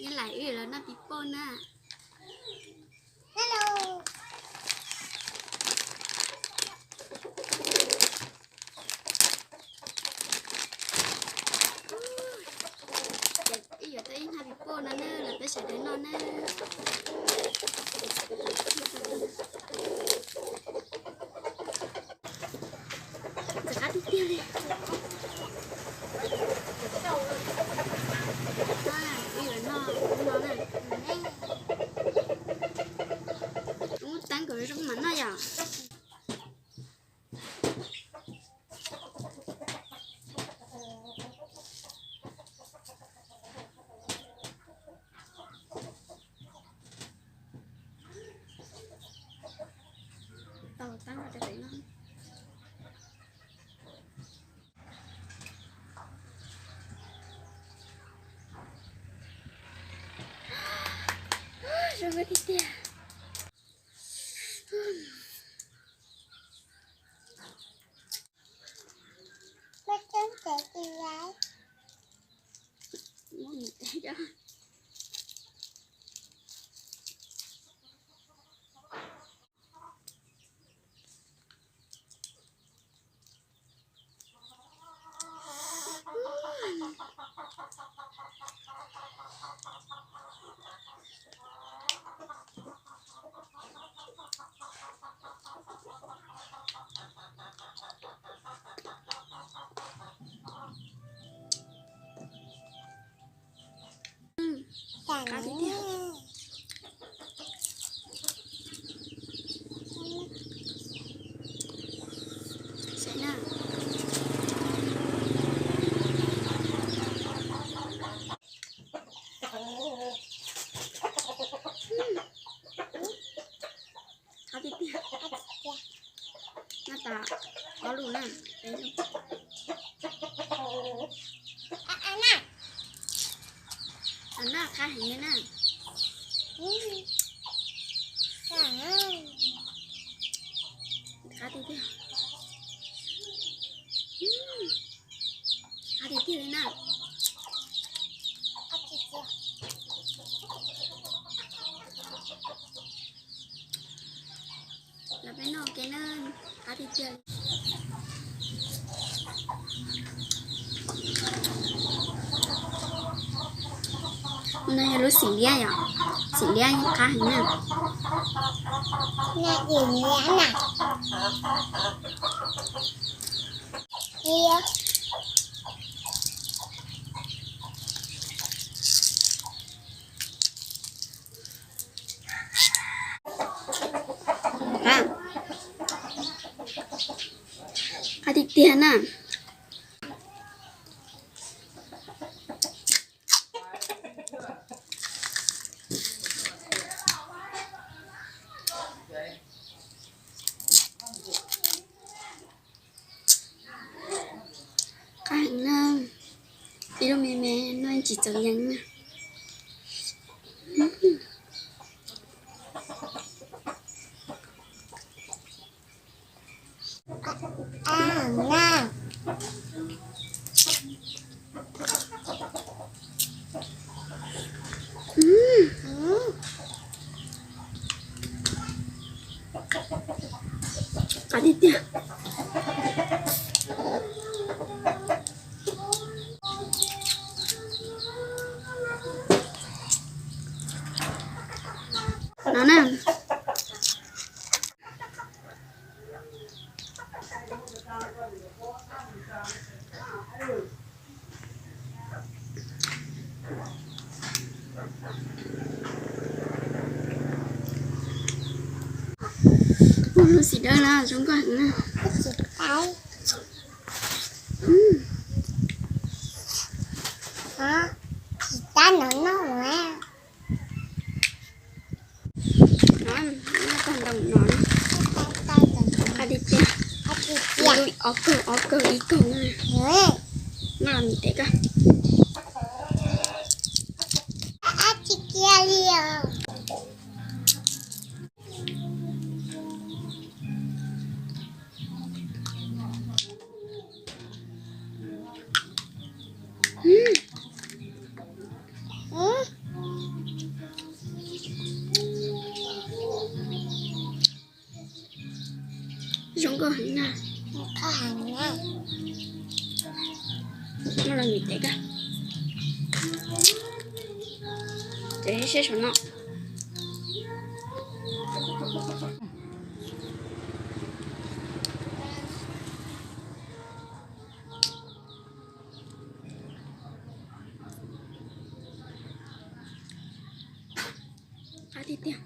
Ib lam wb los noj pib pauj na. Ces wb yuav tau ib hnab pib pauj no na los peb sawv daws noj na. Ntxim qab tiag tiag li. Wb yuav noj ub no na. Ub teeb kom zoo mam noj yom. Tau teeb rau pem no. Zoo tiag tiag. Qab tiag tiag. Saib na. Qab tiag tiag. Noj tas ob lub na, peb lub. Qab heev li na. Qab tiag tiag. Qab tiag tiag li na. Los peb noj ua ke na, qab tiag tiag li. No yog lub xim liab yom, xim liab qab heev na. Qab tiag tiag na. Qab heev na, ib lub me me noj tsis txaus yees na. Qab tiag tiag. No na. Ua lub xim dawb na zoo nkauj heev na. Tsis tab no noj. Noj tag nrho no, qab tiag tiag. Ob kaug, ob kaug, ib kaug na. Muab los nim tes koj. Muaj los nyuam cev, cev siab saum no. Qab tiag tiag.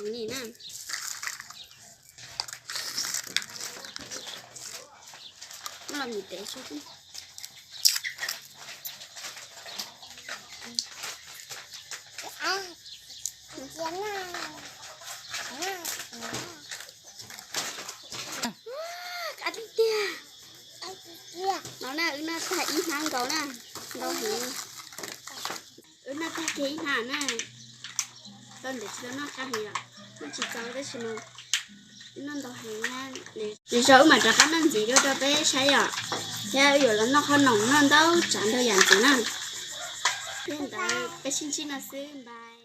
Nim na, muab los mus tev tso. Qab tiag tiag. No na, wb noj tag ib hnab nkaus na, nkaus heev. Wb noj tag kiag ib hnab na, tau ntev tsis tau noj qab heev os, noj tsis txaus tab sis mas wb noj ntau heev na. Lwm zaus wb mam rov qab noj ntxiv dua rau peb saib os, thiab wb yuav los noj qhob noom noj ntau tsav ntau yam ntxiv na. Yog li ntawd peb sib ntsib no xwb, bye.